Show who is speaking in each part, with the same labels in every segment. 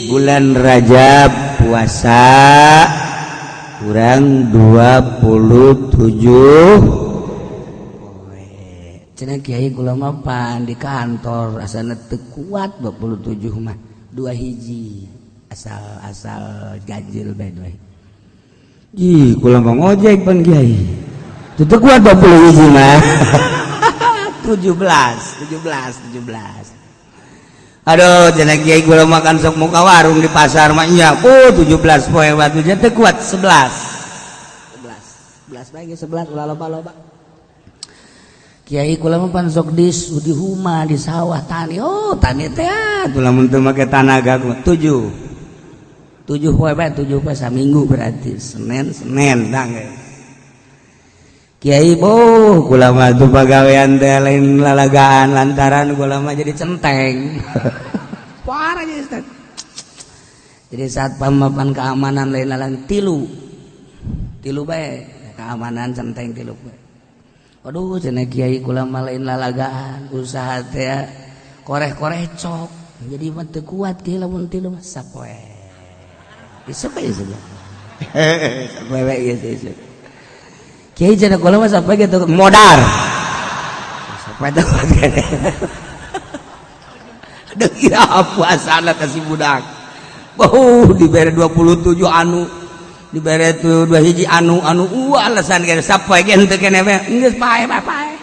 Speaker 1: bulan Rajab puasa kurang 27. Cenah kiai, kula mah pan di kantor asana teu kuat 27 mah, dua hiji asal asal ganjil bae dua hiji. Kula mah ngojek pan, kiai, teu kuat 20 hiji mah, 17, 17, 17. Aduh, cenah kiai, kula makan sok muka warung di pasar mah nya. Oh, 17 poe batu teu kuat, 11, 11, 11 bae, 11 ulah loba-loba. Kiai, kula mah pan sok di huma, di sawah tani. Oh, tani teh atuh lamun teu make tanaga 7, 7 poe bae, 7 poe saminggu berarti Senin, Senin dang. Kiai, boh, kula mah tuh pagawean teh lain lalagaan lantaran kula mah jadi centeng parah jadi Ustaz. Jadi saat pamapan keamanan lain lain, tilu tilu bae keamanan centeng tilu bae. Aduh, cenah kiai, kula mah lain lalagaan, usaha teh koreh-koreh cok, jadi mah teu kuat kiai lamun tilu mah, sapoe isuk aja saja, sapoe bae geus isuk. Kiai, cenah kula mah sapoe gitu modar, sapoe teh kuat. Aduh, kira puasana kasih budak. Oh, dibere 27 anu dibere tuh dua hiji anu anu alasan kene sapoe ge henteu kene we geus pae pae pae.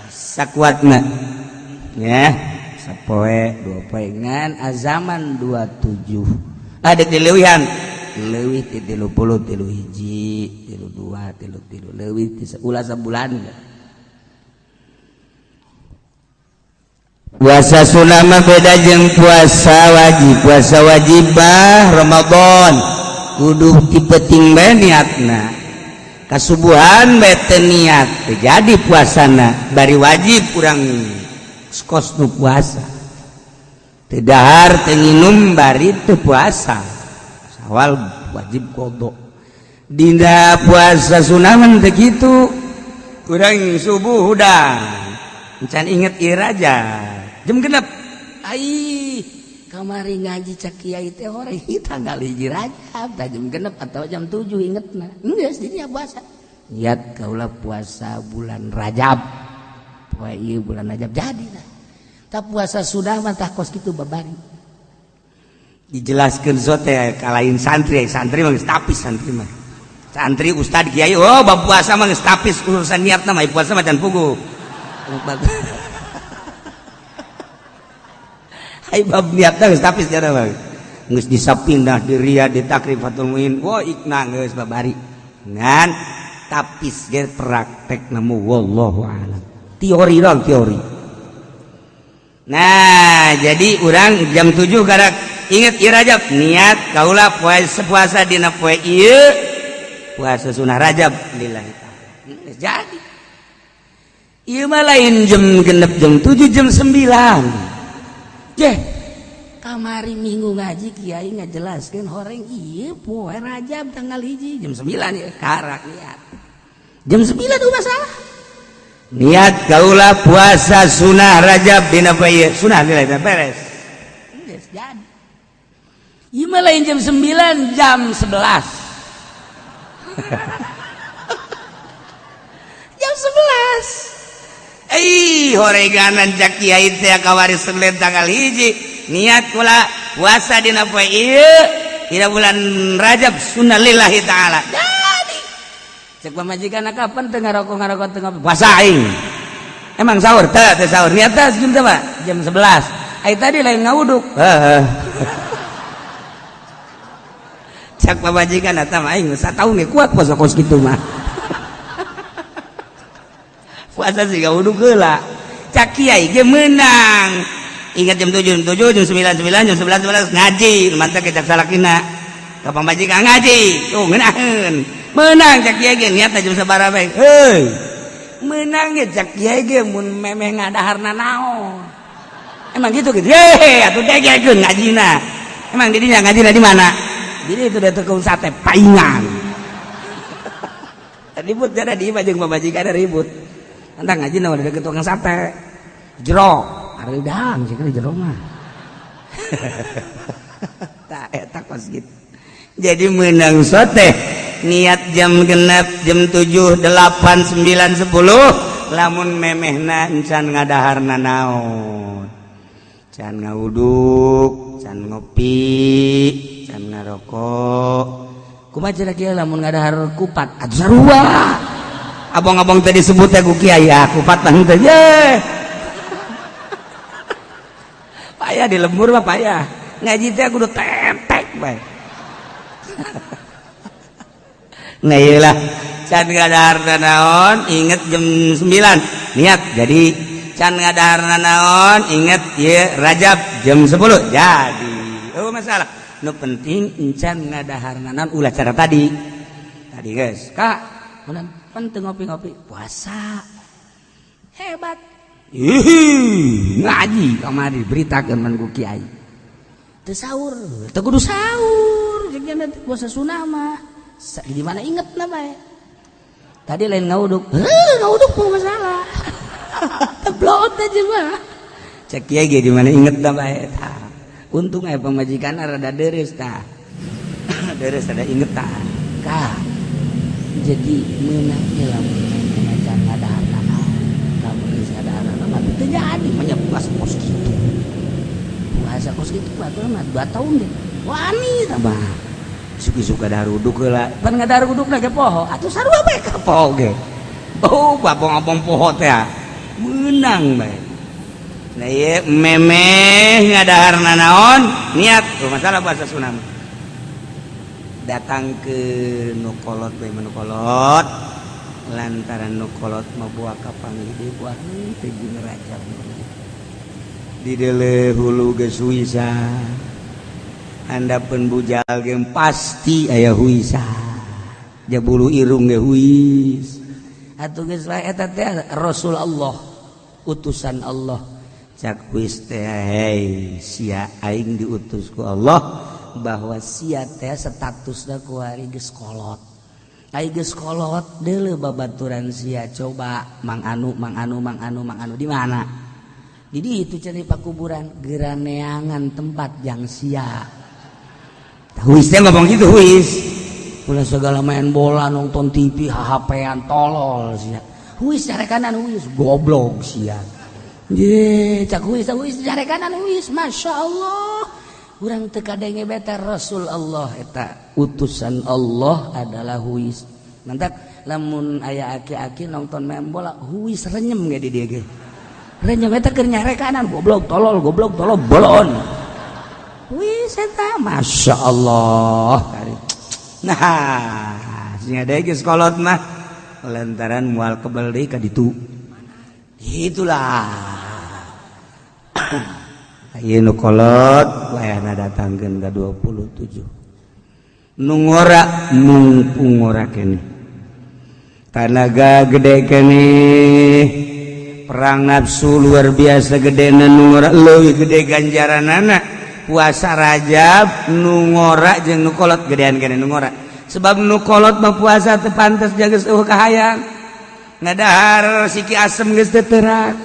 Speaker 1: Sakuatna ya sapoe dua poe ngan azaman 27 ada dileuwihan leuwih ti 30, tilu hiji, tilu dua, tilu tilu, leuwih ti ulah sabulan. Puasa sunnah mah beda jeung puasa wajib. Puasa wajibah Ramadan kudu ti peuting bae niatna, kasubuhan bae teu niat teu jadi puasana, bari wajib urang kos nu puasa teu dahar teu nginum bari teu puasa sawal wajib qadha. Dina puasa sunnah mah teu kitu, urang subuh udah encan inget ieu raja jam 6, ai kamari ngaji cak kiai teh horeng tanggal 1 Rajab tah jam 6 atau jam 7 ingetna geus dinya puasa. Niat kaula puasa bulan Rajab poe ieu bulan Rajab, jadi lah. Tak puasa sudah mah tah kos kitu babari dijelaskeun sote kalain santri. Santri mah geus tapis, santri mah, santri, ustad, kiai, oh, bab puasa mah geus tapis urusan niatna mah, puasa mah can puguh. Ai bab niatna geus tapis jana mah. Geus disapindah di Riyadh, di Takrib Fathul Muin. Wah, ikna geus babari. Ngan tapis ge praktek nemu wallahu alam. Teori dong, teori. Nah, jadi urang jam 7 karak inget ieu Rajab, niat kaula puasa, puasa dina poe ieu puasa sunah Rajab lillahi ta'ala. Geus jadi. Ieu mah lain jam 6, jam 7, jam 9. Jeh, kamari minggu ngaji kiai ngajelaskeun horeng ieu poe Rajab tanggal 1 jam 9 ya karak niat. Jam 9 udah masalah. Niat kaula puasa sunah Rajab dina poe ieu sunah nilai beres. Geus jadi. Ieu mah lain jam 9, jam 11. Jam 11. Ih, horeganan cak kiai teh kawari Senin tanggal 1, niat kula puasa dina poe ieu dina bulan Rajab sunnah lillahi ta'ala. Jadi cek pamajikan, kapan teu ngarokok ngarokok teu puasa aing? Emang sahur teu? Teu sahur. Niat teh jam berapa? Jam 11. Ai tadi lain ngawuduk? Heeh. Cak pamajikan, eta mah aing sataun ge kuat puasa kos kitu mah, puasa sih wudhu heula. Cak kiai ge menang, ingat jam 7, jam 7, jam 9, 9, jam 11, 11 ngaji mantap ke cak salakina ka pamajikan ngaji tuh ngeunaheun menang. Cak kiai ge niatna jam sabaraha bae heuy menang ge. Cak kiai ge mun memeh ngadaharna naon emang gitu gitu heh atuh degekeun ngajina. Emang didinya ngajina di mana? Jadi itu udah tukang sate paingan ribut jadi di imah jeung pamajikan ribut. Entah ngaji udah deket tukang sate jero. Areudang sih di jero mah. Tah eta kos gitu. Jadi menang sote niat jam genep, jam 7, 8, 9, 10 lamun memehna encan ngadaharna naon, can ngawuduk, can ngopi, can ngarokok. Kumaha cenah kieu lamun ngadahar kupat atuh sarua. Abang-abang tadi sebut teh ku kiai ah kupat mah henteu ye. Payah di lembur mah payah. Ngaji teh kudu tetek bae. Nah iyalah can ngadahar naon inget jam 9 niat jadi can ngadahar naon inget ye Rajab jam 10 jadi. Oh masalah nu penting encan ngadahar naon ulah cara tadi. Tadi guys, Kak, mun penting ngopi-ngopi puasa. Hebat. Ih, ngaji kamari beritakeun man ku kiai. Teu sahur, teu kudu sahur, jeung puasa sunah mah. Di mana inget na bae. Tadi lain ngauduk, heuh ngauduk mah masalah. Teblot aja mah. Cek kiai ge di mana inget na bae tah. Untung aya pamajikan rada deres tah. Deres rada inget tah. Kah. Jadi meunang lamun can ngadahar naon. Lamun geus ngadahar naon mah teu jadi mah puasa kos kitu. Puasa kos kitu batur mah 2 tahun deh. Wani tah mah. Suka-suka daruduk heula. Pan ngadaruduk ge poho, atuh sarua bae ka poho ge. Oh, abong-abong poho teh meunang bae. Nah ieu memeh ngadahar naon niat tuh masalah puasa sunah. Datang ke nu kolot bae nu kolot lantaran nu kolot mah buah kapanggih deui buah teh jeung Rajab. Di deuleu hulu geus huisa. Handapeun bujal ge pasti aya huisa. Jabulu irung ge huis. Atuh geus wae eta teh Rasul Allah, utusan Allah. Cak huis teh hei sia aing diutus ku Allah bahwa sia teh statusna kuari geus kolot. Ai geus kolot deuleu babaturan sia coba mang anu mang anu mang anu mang anu di mana? Di ditu cenah pakuburan geraneangan tempat yang sia. Huis teh ngomong gitu huis. Ulah segala main bola nonton TV HP-an tolol sia. Huis carekanan huis goblok sia. Ye, cak huis huis carekanan huis Masya Allah. Urang teu kadenge beta Rasul Allah eta utusan Allah adalah huis. Mantak lamun aya aki-aki nonton main bola huis renyem ge di dieu ge. Renyem eta keur nyarekanan goblok tolol bolon. Wih, eta Masya Allah. Nah, sing ada geus kolot mah lantaran moal kebel deui ka ditu. Itulah. Ieu nu kolot wayahna datangkeun ka 27. Nu ngora mumpung ngora keneh. Tanaga gede keneh. Perang nafsu luar biasa gedena nu ngora leuwih gede ganjaranana. Puasa Rajab nu ngora jeung nu kolot gedean keneh nu ngora. Sebab nu kolot mah puasa teu pantes jaga eueuh kahayang. Ngadahar siki asem geus teu terak.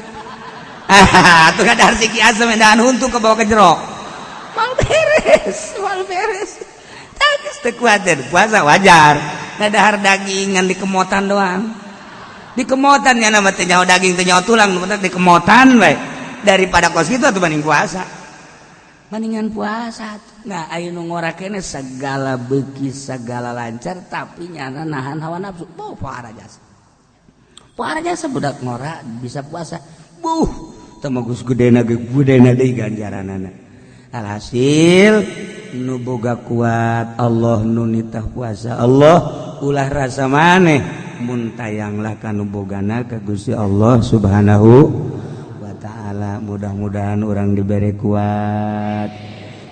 Speaker 1: Ah, atuh ngadahar siki asem edahan huntu ke bawah ke jero. Mal beres, mal beres. Tah geus teu kuatir, puasa wajar. Ngadahar daging ngan dikemotan doang. Dikemotan nya nama teh nyaho daging teh nyaho tulang, nu penting dikemotan bae. Daripada kos kitu atuh banding puasa. Mendingan puasa. Nah, aya nu ngora keneh segala beuki segala lancar tapi nyana nahan hawa nafsu. Boh pohara jasa. Pohara jasa budak ngora bisa puasa. Buh, teu mah geus gedena ge gedena deui ganjaranana. Alhasil nu boga kuat Allah nu nitah puasa Allah ulah rasa maneh mun tayanglah ka nu bogana ka Gusti Allah Subhanahu wa ta'ala. Mudah-mudahan orang diberi kuat,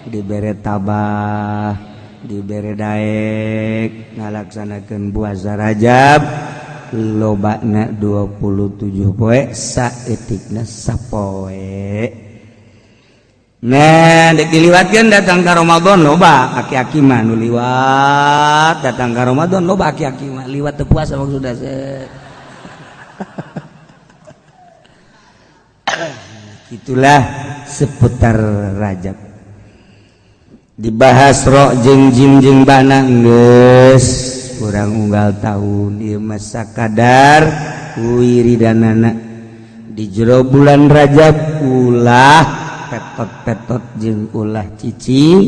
Speaker 1: diberi tabah, diberi daek ngalaksanakeun puasa Rajab lobana 27 poe saeutikna sapoe. Nah, dek diliwatkeun datang ka Ramadan loba aki-aki mah nu liwat datang ka Ramadan loba aki-aki mah liwat teu puasa maksudna. Itulah seputar Rajab. Dibahas ro jeung jim jeung bana geus kurang unggal tahun ieu mah sakadar wiridanana di jero bulan Rajab. Ulah petot-petot jeung ulah cicing,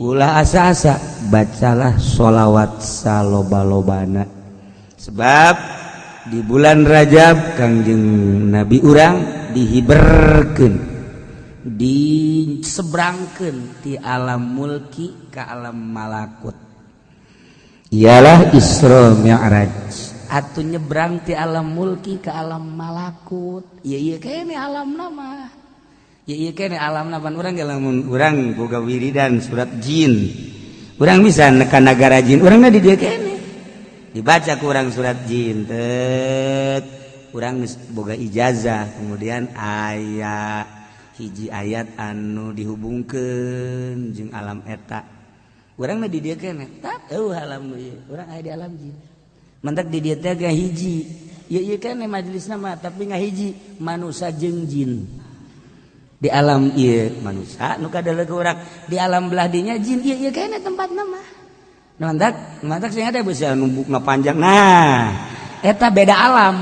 Speaker 1: ulah asa-asa, bacalah sholawat saloba-lobana, sebab di bulan Rajab Kangjeng Nabi urang dihiberkeun, diseberangkeun ti alam mulki ke alam malakut, ialah Isra Mi'raj atau nyebrang ti alam mulki ke alam malakut. Iya iya kene alam nama, iya iya kene alam nama. Urang lamun urang boga wiridan surat jin, urang bisa nekan nagara jin. Urangna di dieu kene, dibaca ku urang surat jin tet, urang geus boga ijazah. Kemudian aya hiji ayat anu dihubungkeun jeung alam eta, urangna di dieu kene tak eueuh alam ieu, urang aya di alam jin. Mantak di dieu teh hiji, ieu ieu kene majelisna mah, tapi ngahiji manusia jeung jin. Di alam ieu manusia nu kadeuleuk urang, di alam belah dinya jin. Ieu ieu kene tempatna mah. Mantak mantak sing ada bisa nu buukna panjang, nah eta beda alam.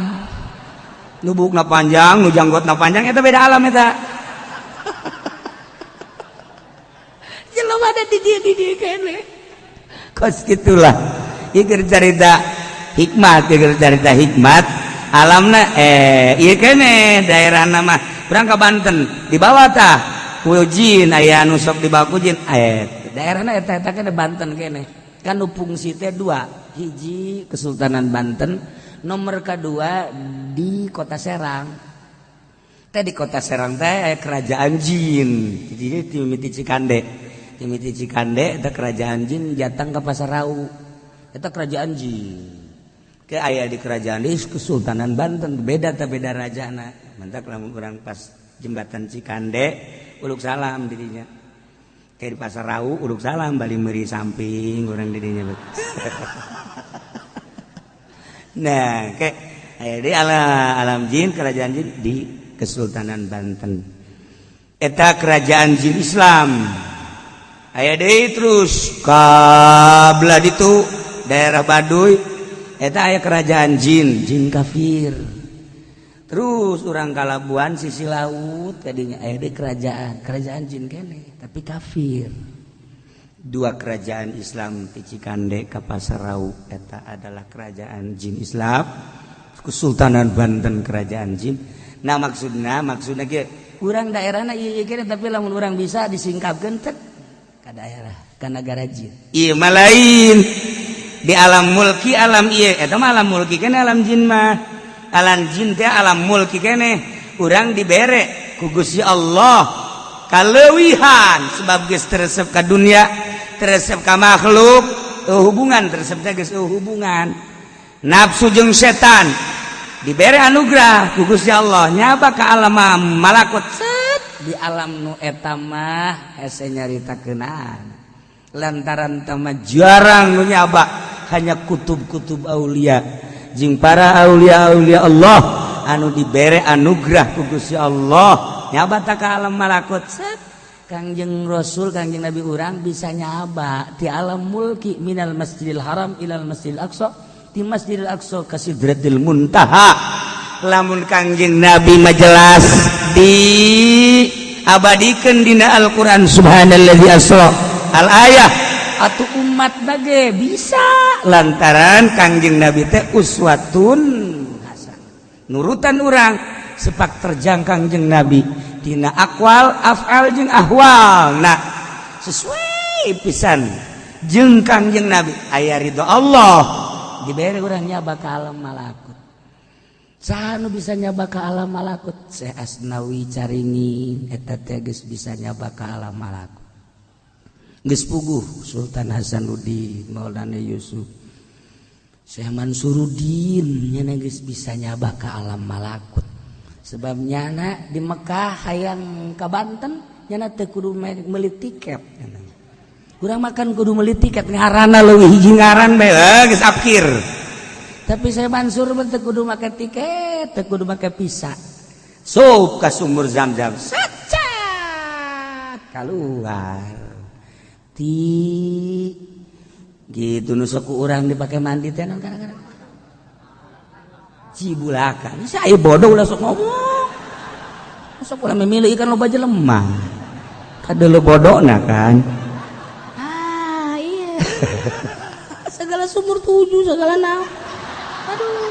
Speaker 1: Nu buukna panjang, nu janggotna panjang, eta beda alam. Eta jelema ada di dieu kene. Kos gitulah ieu cerita hikmat, ieu cerita hikmat alamna. Ieu kene daerah nama urang ka Banten, dibawa tah ku jin, aya anu sok dibawa ku jin. Daerahna eta eta kene, Banten kene kan. Nu fungsi teh dua, hiji Kesultanan Banten, nomor kedua di Kota Serang teh. Di Kota Serang teh aya kerajaan jin. Jadi ti mimiti Cikande, mimiti Cikande eta kerajaan jin, jatang ke Pasar Rau eta kerajaan jin. Ke aya di kerajaan di Kesultanan Banten beda teh, beda rajana. Mantak lamun urang pas jembatan Cikande uluk salam dirinya, kayak di Pasar Rau uluk salam, balik meri samping urang dirinya. Nah, kayak aya di alam, alam jin, kerajaan jin di Kesultanan Banten eta kerajaan jin Islam. Aya deui terus ka belah ditu daerah Baduy eta aya kerajaan jin, jin kafir. Terus urang kalabuan sisi laut tadinya aya deui kerajaan, kerajaan jin kene tapi kafir. Dua kerajaan Islam di Cikande ka Pasar Rau eta adalah kerajaan jin Islam, Kesultanan Banten kerajaan jin. Nah, maksudna maksudna kieu, urang daerahna ieu ieu kene, tapi lamun urang bisa disingkapkeun tek ka daerah, ka nagara jin. Ieu mah lain di alam mulki, alam ieu eta mah alam mulki kene. Alam jin mah, alam jin teh alam mulki kene. Urang dibere ku Gusti Allah kaleuwihan sebab geus teresep ka dunia, teresep ka makhluk, hubungan teresep teh geus hubungan nafsu jeung setan. Dibere anugerah ku Gusti Allah nyaba ka alam malakut, set di alam nu eta mah hese nyaritakeunana, lantaran tama jarang nu nyaba, hanya kutub-kutub aulia jeung para aulia-aulia Allah anu dibere anugerah ku Gusti Allah nyaba ta ka alam malakut, set. Kangjeng Rasul, Kangjeng Nabi urang bisa nyaba di alam mulki, minal Masjidil Haram ilal Masjidil Aqsa, di Masjidil Aqsa ka Sidratil Muntaha. Lamun Kangjeng Nabi mah jelas di abadikan dina Al-Qur'an, subhanalladzi asra al ayah. Atau umat bage bisa lantaran Kangjeng Nabi teh uswatun hasanah, nurutan urang sepak terjang Kangjeng Nabi dina akwal, afal jeung ahwal. Nah, sesuai pisan jeung Kangjeng Nabi, aya ridho Allah, dibere urang nyaba ka alam malakut. Saha nu bisa nyaba ka alam malakut? Syekh Asnawi Caringin eta teh geus bisa nyaba ka alam malakut, geus puguh. Sultan Hasanuddin, Maulana Yusuf, Syekh Mansuruddin nyana geus bisa nyaba ka alam malakut, sebab nyana di Mekah hayang ka Banten nyana teu kudu meuli tiket. Kurang makan kudu meuli tiket, ngaranna leuwih hiji ngaran bae geus apkir. Tapi Syekh Mansur mah teu kudu make tiket, teu kudu make visa. Sup ka sumur Zam-Zam, sacat keluar ti gitu. Nu sok urang dipakai mandi teh naon? Kadang-kadang cibulakan. Saya bodoh, ulah sok ngomong, sok ulah memilih ikan, loba jelema kada bodoh. Nah kan, ah iya, segala sumur tujuh, segala naon, aduh.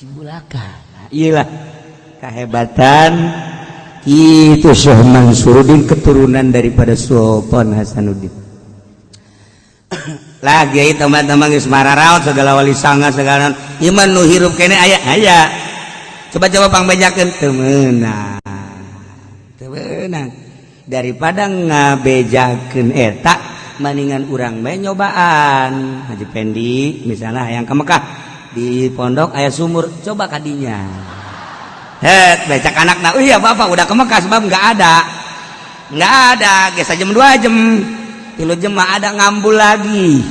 Speaker 1: Cibulakan. Nah, iyalah kehebatan itu Syekh Mansuruddin, keturunan daripada Sultan Hasanuddin. Lagi teman-teman geus mararaot segala wali sanga, segala iman nu hirup kene aya aya. Coba-coba pangbejakeun, teu meunang, teu meunang. Daripada ngabejakeun eta, mendingan urang bae nyobaan. Haji Pendi misalnya hayang ke Mekah, di pondok aya sumur, coba kadinya. Het, becak anak, nah iya bapak udah ke Mekah, sebab nggak ada geus jam 2 jam, 3 jam mah ada ngambul lagi,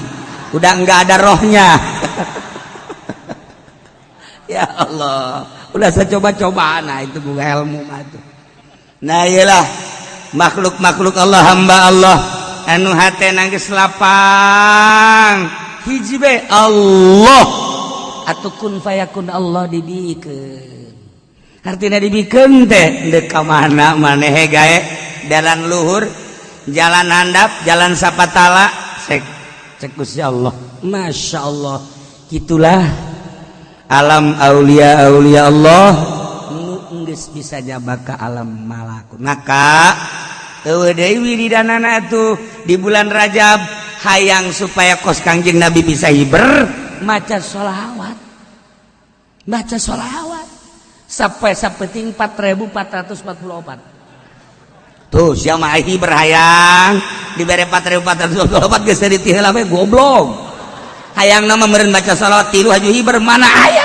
Speaker 1: udah nggak ada rohnya. Ya Allah, udah saya coba-coba. Nah, itu bukan ilmu mah tuh. Nah, iyalah makhluk-makhluk Allah, hamba Allah anu hate nangis lapang, hiji be Allah atau kun fayakun. Allah dibikeun, artinya dibikeun teh deuk ka mana maneh gae, jalan luhur, jalan handap, jalan sapatala, cek cek Gusti Allah. Masya Allah, gitulah alam aulia aulia Allah nu geus bisa jabak ka alam malakut. Maka eueuh deui wiridanana tuh di bulan Rajab, hayang supaya kos Kangjeng Nabi bisa hiber, maca sholawat, baca sholawat sampai sapeting 4444. Tuh siapa hiber hayang dibere 4444 geus ti heula we, goblok. Hayang nama meureun baca sholawat tilu haju hiber, mana aya.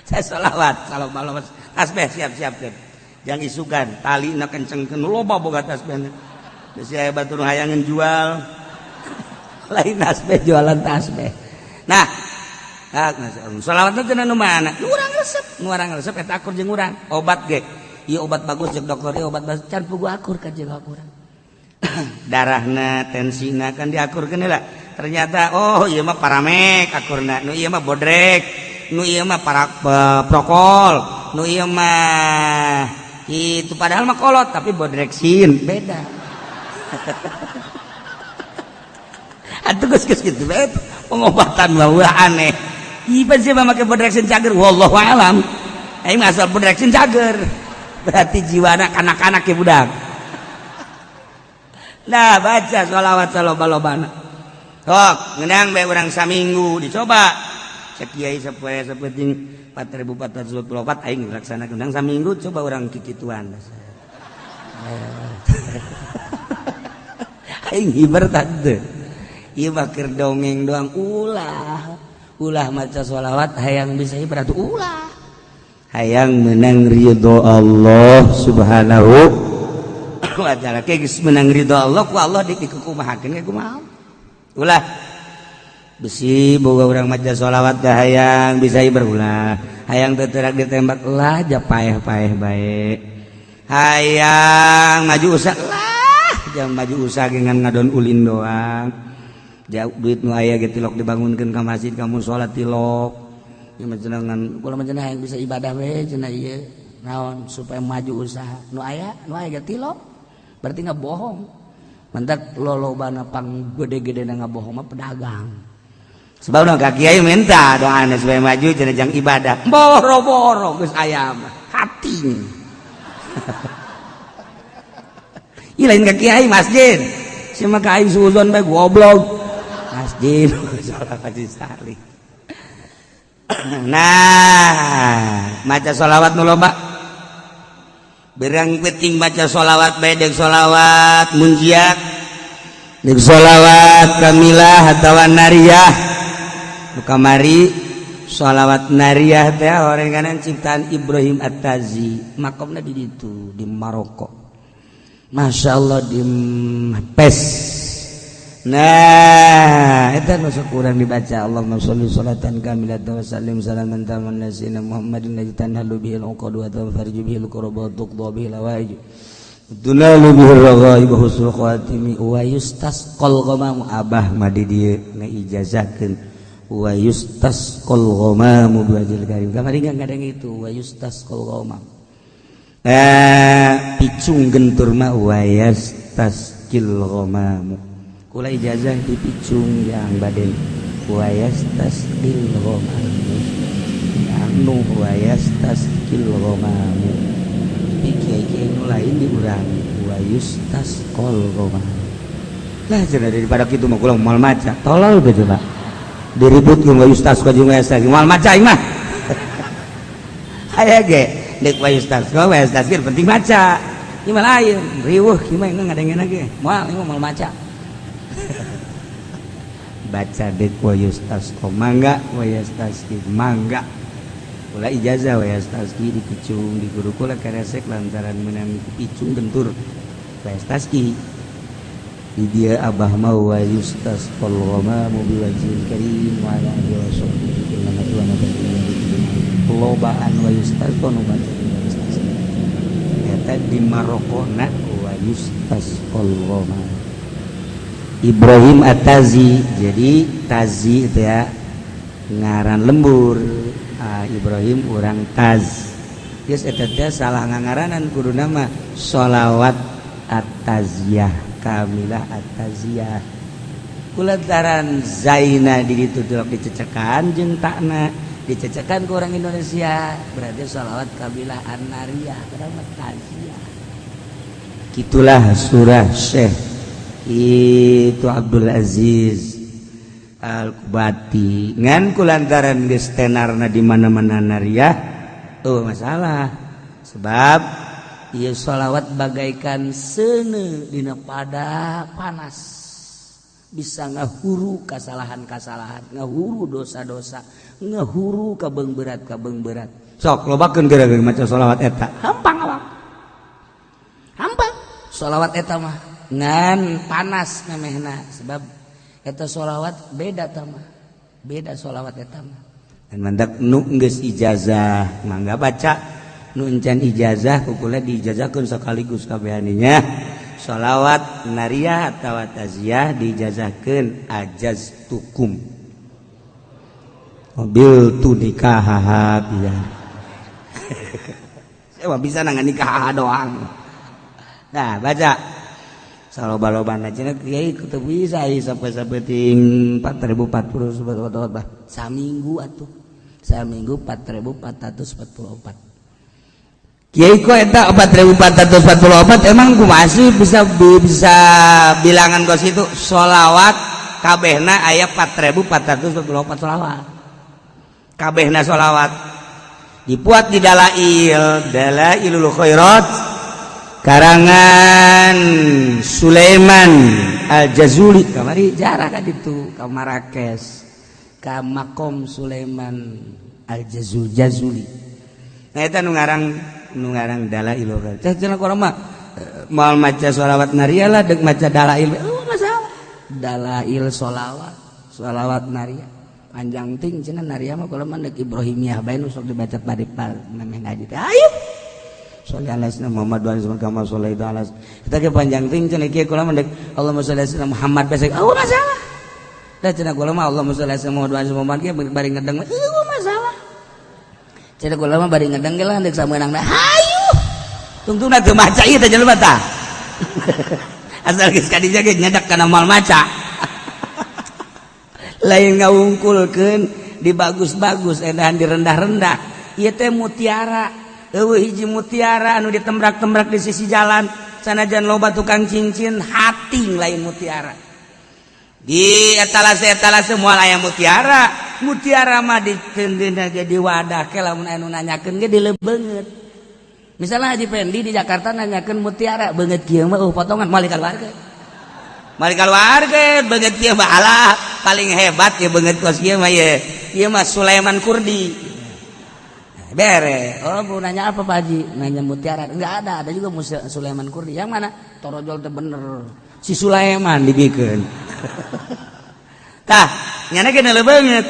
Speaker 1: Saya sholawat salam malam, tasbih siap-siap kan, jangan isukan tali na kencengkeun, loba boga tasbih. Bisi aya batur hayangan jual, lain tasbih, jualan tasbih. Nah, sholawat teh nu mana nu urang resep, nu urang resep eta akur jeung urang. Obat ge ieu obat bagus jeung dokter, ieu obat bagus, can pugu akur ka jeung urang. Darahna, tensina kan diakurkeun heula. Ternyata oh ieu mah paramek akurna, nu ieu mah bodrek, nu ieu mah para prokol, nu ieu mah itu, padahal mah kolot tapi bodreksin beda. Atuh geus geus kitu bae pengobatan mah aneh. Ieu sih mah make bodreksin cager, wallahu alam. Aing asal bodreksin cager. Berarti jiwana kanak-kanak ya budak. Nah, baca sholawat saloba-lobana. Sok, ngeunang bae urang saminggu dicoba. Cek kiai sapoe sapenting 4424 aing laksanakeun ngeunang saminggu, coba urang kikituan. Aing hiber tante. Ieu mah keur dongeng doang, ulah. Ulah maca sholawat hayang bisa hiber atuh, ulah. Hayang menang ridho Allah Subhanahu wa ta'ala. Kayak geus menang ridho Allah, ku Allah dikukumahakeun ge kumaha. Ulah besi boga urang maca sholawat dah hayang bisa hiber, ulah. Hayang teu terak ditembak, ulah, ja paeh-paeh bae. Hayang maju usaha, lah jangan maju usaha dengan ngadon ulin doang. Jauh duit nu aya ge tilok dibangunkeun ka masjid, ka musala tilok. Ieu mah cenah kula mah cenah hayang bisa ibadah we cenah, ieu naon supaya maju usaha. Nu aya, nu aya ge tilok. Berarti nggak bohong. Mantak lolobana pang gede-gede na ngabohong mah pedagang. Sebab nu ka kiai minta doana supaya maju cenah jang ibadah. Boro-boro geus aya mah hating. Ih, lain ka kiai masjid. Si mah ka aing suuzon bae, goblok. Masjid sholawat salih. Nah, maca sholawat nu loba. Berang penting baca sholawat bae deuk sholawat munjiat, deuk sholawat kamilah atawa nariyah. Nu kamari sholawat nariyah teh orenganan ciptaan Ibrahim At-Tazi, makomna di ditu di Maroko. Masya Allah, di Pes. Nah, Eta nu sok urang dibaca, Allahumma sholli sholatan kamilatan wa sallim salaman taman ala sayyidina Muhammadin alladzi tanhalu bihil uqad wa tanfariju bihil kurab wa tuqda bihil hawaij, tunalu bihir raghaib wa husnul khatimi wa yustasqal ghamamu. Abah mah di dieu ngaijazahkeun wa yustasqal ghamamu biwajhil karim. Kamari kadang itu wa yustasqal ghamam, picung gentur mah wa yastasqil ghamamu. Kula ijazah di picung yang baden wa yastasqil ghamamu, anu wa yastasqil ghamamu. Tapi kiai-kiai nu lain di urang wa yustasqal ghamamu lah cenah. Daripada kitu mah kula moal maca, tolol teh. Coba diributkeun wa yustasqa jeung wa yastasqil, moal maca aing mah. Aya ge dek wa yustasqa wa yastasqil, penting maca. Ieu mah lain riweuh, kieu mah ngadengeuna ge moal, ieu mah moal maca. Baca dek wa yustasqa mangga, wa yastasqil mangga. Kula ijazah wa yastasqi di picung di guru kula karesek lantaran menang picung gentur wa yastasqi. Di dia abah mau wa yustasqal ghamamu biwajhil karim wa ala alihi wa sahbihi lobaan wa yustasqa nu baca wa yustasqi. Eta di Marokona wa yustasqal ghamam. Ibrahim At-Tazi, jadi Tazi itu ya ngaran lembur. Ah, Ibrahim orang Taz. Geus eta teh salah ngangaranan, kudu nama sholawat At-Taziyah, Kamilah At-Taziyah. Kulantaran Zaina di ditu dicecekan jeung takna dicecekan ke orang Indonesia, berarti sholawat Kabilah An-Nariyah, padahal Taziyah. Gitulah surah Syekh itu Abdul Aziz Al-Kubati. Ngan kulantaran geus tenarna di mana-mana nariyah, oh masalah, sebab ieu sholawat bagaikan seuneu dina pada panas, bisa ngahuru kasalahan-kasalahan, ngahuru dosa-dosa, ngahuru kabeung berat kabeung berat. Sok lobakeun gara-gara maca sholawat eta, hampang awak, hampang sholawat eta mah. Ngan panas memehna, sebab eta sholawat beda tama, beda sholawat eta mah. Dan mandak nu geus ijazah mangga baca, nu encan ijazah ku kula diijazahkeun sekaligus kabehaninya sholawat nariyah atawa taziyah diijazahkeun. Ajaztukum mobil tu nikah ya, saya mah bisa nangan nikah doang. Nah, baca saloba-lobana cenah kiai teu bisa sampai sapeting 4040 sobat saminggu atuh, saminggu 4444. Kiai kok eta 4444 emang kumaha sih bisa bisa bilangan kos itu? Sholawat kabehna aya 4444 sholawat kabehna. Sholawat dibuat di Dalail, Dalailul Khairat karangan Sulaiman Al-Jazuli. Kamari jarah kan itu ke Marrakesh, ke makom Sulaiman Al-Jazuli Jazuli. Nah, eta nu ngarang, nu ngarang Dalailul Khairat. Cah cenah urang mah moal maca sholawat nariyah lah, dek maca dalail. Oh, masalah dalail sholawat, sholawat nariyah panjang ting cenah. Nariyah mah kalau mah dek Ibrahimiyah bae nu sok dibaca bari memeh ngaji teh. Ayo sholli ala sayyidina Muhammad wa ala kama shallaita ala kita ke panjang ting cenah. Kieu kula mah dek Allahumma sholli ala sayyidina Muhammad bae. Oh, masalah da cenah kula mah Allahumma sholli ala sayyidina Muhammad wa ala Muhammad ge bari ngedeng. Oh, masalah cenah kula mah bari ngedeng ge lah dek sameunangna. Hayu tungtungna teu maca ieu teh jelema tah, asal geus ka dinya ge nyedak kana moal maca. Lain ngawungkulkeun, di bagus-bagus edahan, di rendah-rendah. Ieu teh mutiara, eueuh hiji mutiara anu ditembrak-tembrak di sisi jalan. Sanajan loba tukang cincin hating, lain mutiara. Di etalase etalase moal aya mutiara. Mutiara mah diteundeuna ge di wadah ke, lamun anu nanyakeun ge dilebeungeut. Misalnya Haji Pendi di Jakarta nanyakeun mutiara beungeut kieu mah, potongan moal dikaluarkeun, moal dikaluarkeun. Beungeut kieu mah, alah, paling hebat ya beungeut kos kieu mah ye, ieu mah Sulaiman Kurdi bere. Oh, bu nanya apa, Pak Haji? Nanya mutiara. Enggak ada, ada juga Sulaiman Kurdi. Yang mana? Torojol teh bener si Sulaiman dibikin. Tah, nyana ge neuleuh beungeut.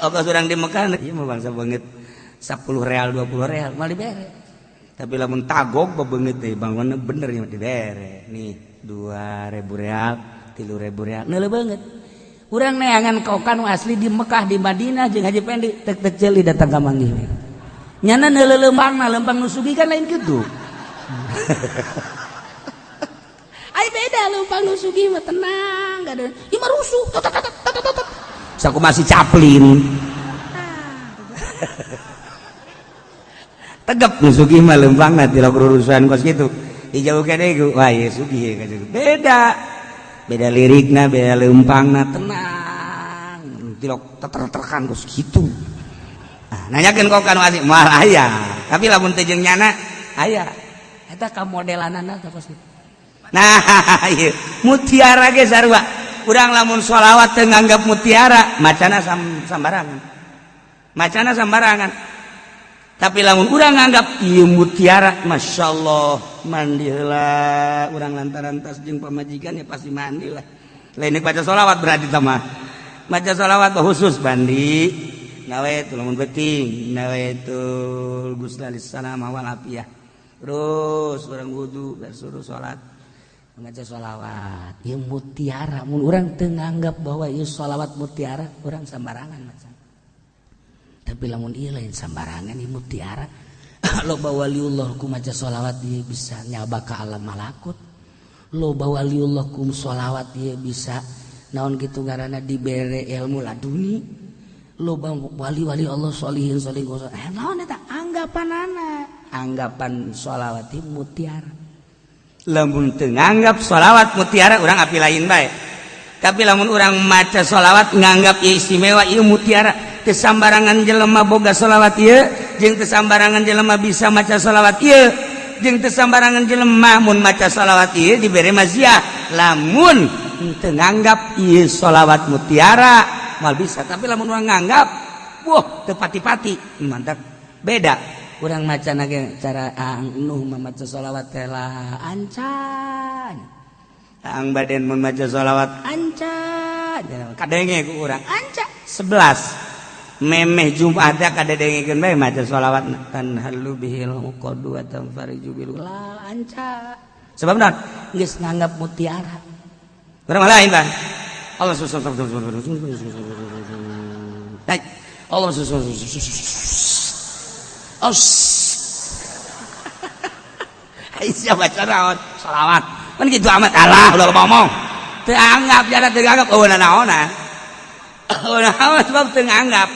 Speaker 1: Ongkos urang di Mekah ieu mah bangsa beungeut 10 real 20 real moal dibere. Tapi lamun tagog bebeungeut deui bangun bener nya dibere. Nih 2000 real, 3000 real neuleuh beungeut. Urang neangan kokan asli di Mekah di Madinah jeung Haji Pendi tek tek ceuli datang ka manggih. Nyana neuleuh lempangna lempang nu sugih kan lain kitu. Ai beda lempang nu sugih mah tenang gak ada. Ieu mah rusuh. Saku masih Chaplin. Tegap nu sugih mah lempangna tilok rurusuhan kos kitu. Dijauhkeun deui ku wah ieu sugih beda. Beda lirikna, beda lempangna tenang. Tilok teter-terkan kos kitu. Nah, nanyakeun kokan asli moal aya. Tapi lamun teu jeung nyana aya. Eta ka modelanana teh kos kitu. Nah, ieu mutiara ge sarua. Urang lamun sholawat teu nganggap mutiara, macana sambarangan. Macana sambarangan. Tapi lamun urang nganggap ieu mutiara, masyaallah, mandi heula urang lantaran tas jeung pamajikan ya pasti mandi lah. Lain baca sholawat berarti sama. Baca sholawat khusus mandi. Nawaitu lamun penting, nawaitul ghusla lissalama wal afiyah. Terus urang wudu, suruh salat. Maca sholawat ieu mutiara mun urang teu nganggap bahwa ieu sholawat mutiara urang sambarangan maca. Tapi lamun ieu lain sambarangan ieu mutiara. Loba waliullah ku maca sholawat ieu bisa nyaba ka alam malakut. Loba waliullah ku sholawat ieu bisa naon kitu ngaranna dibere ilmu laduni. Loba wali-wali Allah sholihin sholihin naon eta anggapanana anggapan sholawat ieu mutiara. Lamun teu nganggap sholawat mutiara urang api lain bae. Tapi lamun urang maca sholawat nganggap ieu istimewa ieu mutiara, teu sambarangan jelema boga sholawat ieu jeung teu sambarangan jelema bisa maca sholawat ieu jeung teu sambarangan jelema mun maca sholawat ieu dibere maziah. Lamun teu nganggap ieu sholawat mutiara moal bisa. Tapi lamun urang nganggap wah teu pati-pati mantap beda. Urang maca nage cara Ang Nuh memaca sholawat teh lah ancan. Ang Baden mun maca sholawat ancan. Kadenge ku urang anca 11. Memeh Jumat teh kadengekeun bae maca sholawat tanhalu bihil uqadu wa tanfariju bil la anca. Sebab naon? Geus nganggap mutiara. Urang mah lain, Bang. Allah Allah Aisyah baca naon sholawat kan gitu amat alah udah ngomong teu anggap jada teu anggap eueuh naonan eueuh naon sebab teu nganggap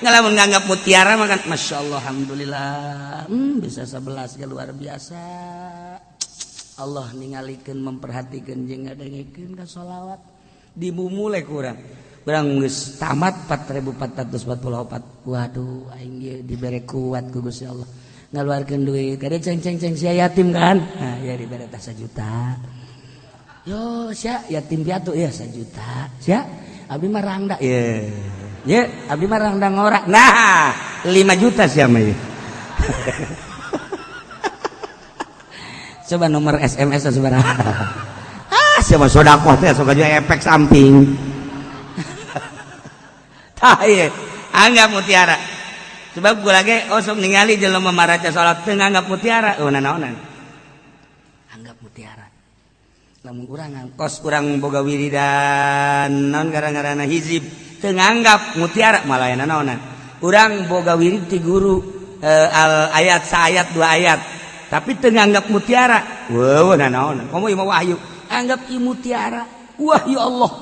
Speaker 1: ngalamun nganggap mutiara mah kan masyaallah alhamdulillah bisa 11 ge luar biasa. Allah ningalikeun memperhatikeun jeung ngadengekeun ka sholawat dimumule kurang urang geus tamat 4444. Waduh aing ge dibere kuat ku Gusti Allah ngaluarkeun duit kade ceng ceng ceng sia yatim kan nah ya dibere tah 1 juta yo sia yatim piatu ya 1 juta sia abdi mah rangda ye ye abdi mah rangda ngora nah 5 juta sia mah ye. Coba nomor SMS sabaraha ah sia mah sedekah teh sok aja efek samping. Tah ieu anggap mutiara. Sebab gua lagi osok ningali jelema maraca salat teu nganggap mutiara, eueuh nanaonan. Anggap mutiara. Lamun urang kos urang boga wiridan naon gara-garana hizib teu nganggap mutiara malah nanaonan. Urang boga wirid ti guru al ayat saayat dua ayat, tapi teu nganggap mutiara. Eueuh nanaonan. Komo ieu mah wahyu, anggap ieu mutiara. Wah ya Allah.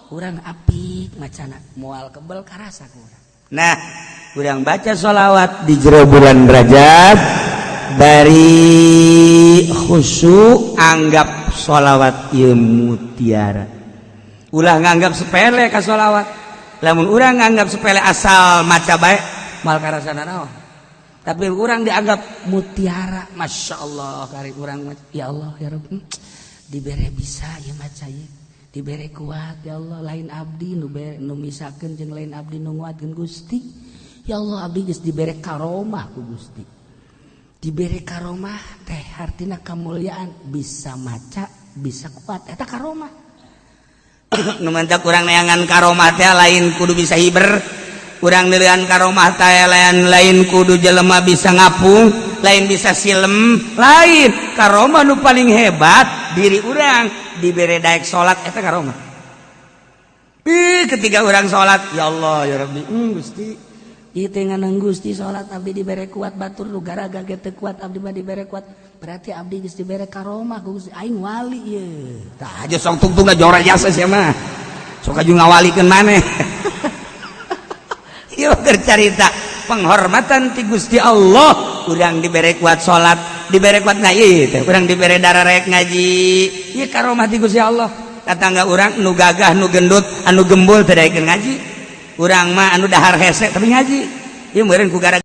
Speaker 1: Urang apik macana moal kebel karasa ku urang. Nah, urang baca sholawat di jero bulan Rajab bari khusyuk anggap sholawat ieu mutiara. Ulah nganggap sepele ka sholawat. Lamun urang nganggap sepele asal maca bae moal karasana naon. Tapi urang dianggap mutiara, masya Allah kari urang ya Allah ya Rabb dibere bisa ieu maca ieu. Dibere kuat ya Allah lain abdi nu bere nu misakeun jeung lain abdi nu nguatkeun Gusti. Ya Allah abdi geus dibere karomah ku Gusti. Dibere karomah teh hartina kamuliaan bisa maca bisa kuat eta karomah. Nu mantak urang neangan karomah teh lain kudu bisa hiber, urang neangan karomah teh lain, lain kudu jelema bisa ngapung, lain bisa silem, lain. Karomah nu paling hebat diri urang dibere daek salat, eta karomah. Ih, ketika urang salat, ya Allah, ya Rabbi, Gusti. Ieu teh nganang Gusti salat abdi dibere kuat, batur nu garaga ge teu kuat, abdi mah dibere kuat. Berarti abdi geus dibere karomah ku Gusti, aing wali ieu. Tah aja sok tungtung jora jasa sia mah. Sok aju ngawalikeun maneh. Ieu keur carita penghormatan ti Gusti Allah, urang dibere kuat salat, dibere kuat ngaji teh, urang dibere dararek ngaji. Ieu karomah ti Gusti Allah. Tetangga urang nu gagah, nu gendut, anu gembul teu daekeun ngaji. Urang mah anu dahar hese tapi ngaji. Ieu meureun ku gara